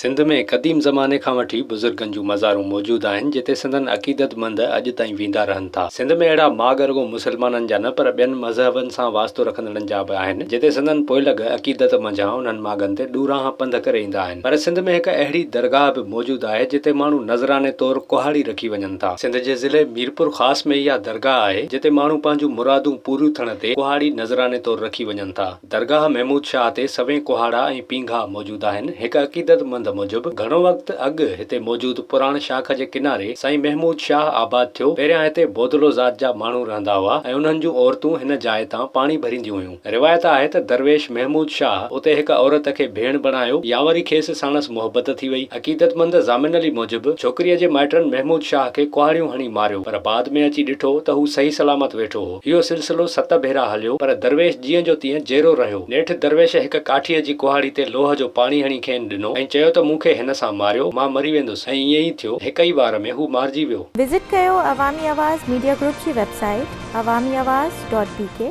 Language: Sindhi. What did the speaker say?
سنڌ ۾ قديم زماني کان وٺي بزرگن جون مزارون موجود آهن، جتي سندن عقيدتمند اڄ تائين ويندا رهن ٿا. سنڌ ۾ اهڙا ماڳ رڳو مسلمانن جا نه پر ٻين مذهبن سان واسطو رکندڙن جا به آهن، جتي سندن پوئلڳ عقيدت منجهان انهن ماڳن تي ڏورانهن پنڌ ڪري ايندا آهن. پر سنڌ ۾ هڪ اهڙي درگاهه به موجود آهي، جتي ماڻهو نذراني طور ڪهاڙي رکي وڃن ٿا. سنڌ جي ضلعي ميرپورخاص ۾ اها درگاهه آهي، جتي ماڻهو پنهنجون مرادون پوريون ٿيڻ تي ڪهاڙي نذراني طور رکي وڃن ٿا. درگاهه محمود شاهه تي سوين ڪهاڙا ۽ پينگها موجود آهن. هڪ عقيدتمند موجب، گهڻو وقت اڳ هتي موجود پراڻ شاخ جي ڪناري سائين محمود شاهه آباد ٿيو. پهريان هتي بودلو ذات جا ماڻهو رهندا هئا ۽ انهن جون عورتون هن جاء تان پاڻي ڀرينديون هيون. روايت آهي ته درويش محمود شاهه اتي هڪ عورت کي ڀيڻ بڻايو يا وري کيس ساڻس محبت ٿي وئي. عقيدتمند ضامن علي موجب، ڇوڪريء جي مائٽن محمود شاهه کي ڪهاڙيون هڻي ماريو، پر بعد ۾ اچي ڏٺو ته هو صحيح سلامت ويٺو هو. اهو سلسلو ست ڀيرا هليو، پر درويش جيئن جو تيئن جيئرو رهيو. نيٺ درويش هڪ ڪاٺيء جي ڪهاڙي تي لوهه جو پاڻي هڻي کين ڏنو ۽ چيو ته مون کي هن سان ماريو، مان مري ويندس ۽ ائين ئي ٿيو، هڪ ئي وار ۾ هو مارجي ويو. وزٽ ڪيو عوامي آواز ميڊيا گروپ جي website Awami Awaz dot B K.